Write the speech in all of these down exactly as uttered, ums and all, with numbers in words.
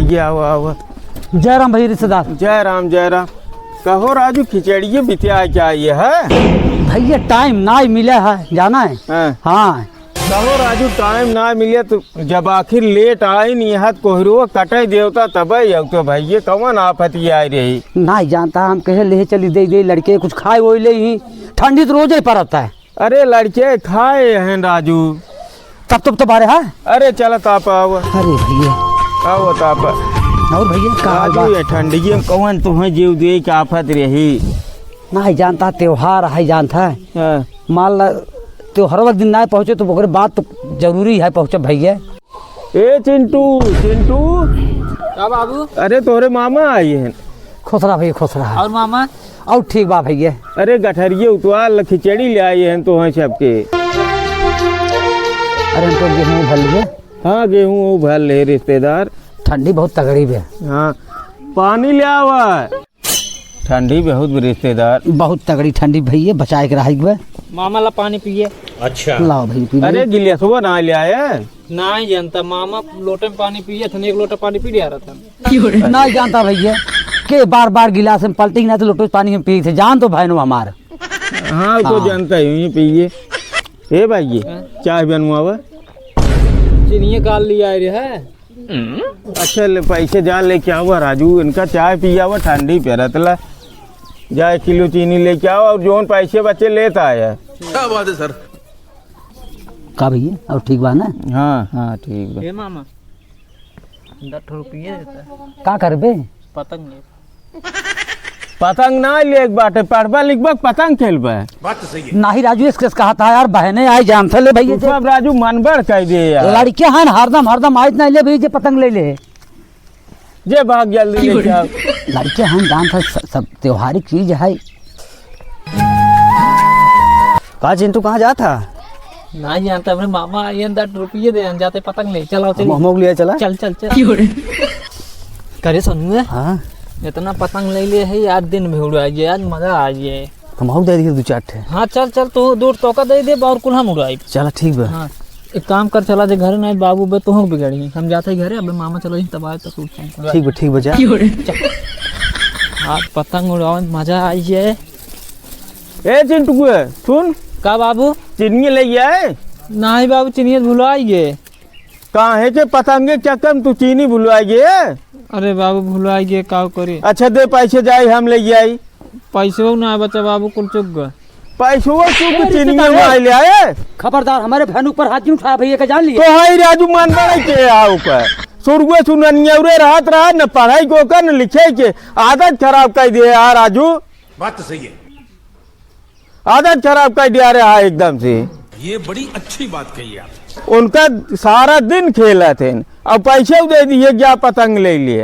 ये आओ, आओ। जय राम भैया रिश्तेदार। जय राम, जय राम। कहो राजू, खिचड़िए बितिया के आई है? भैया, टाइम नाहीं मिला है, जाना है? हाँ। हाँ। कहो राजू, टाइम नाहीं मिले तो जब आखिर लेट आई नहीं है, तो कोहरुआ कटे देवता तबे अउतो भैया, कौन आफत ये आई रही? नाहीं जानता, हम कहे ले चली दे, दे लड़के कुछ खाए वोए ले ही, ठंडी तो रोजे परत है। अरे लड़के खाए हैं राजू। तब, तब तो बारे, हाँ? अरे चला ताप आवा। अरे भैया। आवा ताप। और भैया, का हाल राजू, बा? ये ठंडिये में कौन तुहें जीव दे के आफत रही? नाहीं जानता, त्योहार है जानता है। हाँ। मान ला, त्योहार वाला दिन नाहीं पहुँचे तो ओकरे बाद तो जरूरी है पहुँचे भैया। ए चिंटू, चिंटू। का बाबू? अरे तोहरे मामा आई हैं। खुश रहा भैया, खुश रहा। और मामा? और ठीक बा भैया। अरे गठरिये उतवाल खिचड़ी ले आई हैं तोहैं सबके। अरे हम तो गेहूँ भर लिए। हाँ, गेहूँ वो भर ले रिश्तेदार। ठंडी बहुत तगड़ी बे। हाँ, पानी ले आवा। ठंडी बहुत बे रिश्तेदार। बहुत तगड़ी ठंडी भैया, बचाए के रहा एक बार। मामा ला पानी पिए। अच्छा। लाओ भैया, पी लो। अरे गिलासवा ना ले आए। नाहीं जानता मामा, लोटे में पानी पिए थे, एक लोटा पानी पी लिया रहा था। नाहीं जानता भैया, के बार बार गिलास में पलटी ना तो लोटे में पानी हम पी थे, जान तो भाई नो हमार। हाँ, तो हाँ। जानता ही हूँ, ये पिए। ए भाई, ये हाँ। चाय बनवावा। चीनिये काल लिया आए रे है। अच्छा, ले पैसे जा लेके आवा राजू, इनका चाय पियावा ठंडी पे रतला। जा एक किलो चीनी लेके आओ और जोन पैसे बचे लेता आया। क्या बात है सर। का भैया, और ठीक बा ना? हाँ, हाँ, ठीक बा। ए मामा, दस ठो रुपये देता। का करबे? पतंग ले। पतंग ना लेक बाटे, पढ़बा लिखबा, पतंग खेलबा। बात तो सही है। नाहीं राजू, इसके कहा था यार, बहने आई जानते ले भैया तू जे। सब राजू मनबड़ कह दे यार। लड़के हन हरदम, हरदम आइत नाहीं ले भैया जे पतंग ले ले। जे भाग जल्दी लेके आओ। लड़के हन जानते स-, सब त्योहारी चीज है। का चिंटू, कहाँ जात हा? नाहीं जानता, हमरे मामा आइयन, दस रुपये दे, हम जाते पतंग ले, चलाओ, चल। हम, हमको लिया चला। चल, चल, चल। करे सोनुए, हाँ? इतना पतंग ले लिए है, आज दिन भी उड़ाइए, आज मजा आ जाए। हम और दे दिए दो चार ठे। हाँ, चल, चल, तू दूर तोका दे दे, और कुल हम उड़ाई। चला, ठीक बा। हाँ, एक काम कर, चला जे घरे नाहीं, बाबू बे तोहक बिगड़ी, हम जाते घरे, अबे मामा चला तब आए तो सूट साट उड़ाई। ठीक बा, ठीक बा, जा। चल। आज पतंग उड़ावे में मजा आई है। ए चिंटुए, सुन। का बाबू? चिनिये ले आए? नाहीं बाबू, चिनिये भुलाइ गे। काहे के पतंगे के चक्कर में तू चीनी भुलाइ गे? अरे बाबू, भुलाइ गे, का करी? अच्छा दे पैसे, जाई हम ले आई। पैसो ना बचा बाबू, कुल चुक गे। पैसो चुक गे, चीनिये ना ले आए। खबरदार, हमरे बहन ऊपर हाथ नहीं उठाया भैया का, जान लिए। तो हाई राजू, मन बड़े के आओ का। सुरुए सुननिया उरे रहत रहा, न पढ़ाई को का, न लिखे के। आदत खराब कर दिए यार राजू। बात तो सही है। आदत खराब कर दिया रे, हाँ, एकदम से। ये बड़ी अच्छी बात कही आप। उनका सारा दिन खेलत हैं, अब पैसे दे दिए, क्या पतंग ले लिए।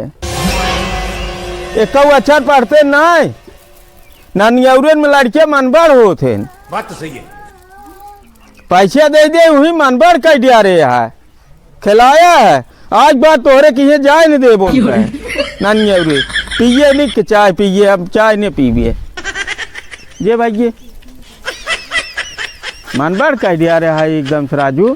एक अक्षर पढ़ते नाहीं, ननियौरन में लड़के मनबड़ होत हैं। बात तो सही है। पैसे दे दे, वही मनबड़ कर दिया रे, यहाँ खेलाया है। आज बाद तोहरे किहे जाए न देबो। क्यों रे? नानी अउरे पिए नहीं के चाय पिए, हम चाय नहीं पीबे। जे भाई ये मनबड़ कर दिया रे है एकदम से राजू।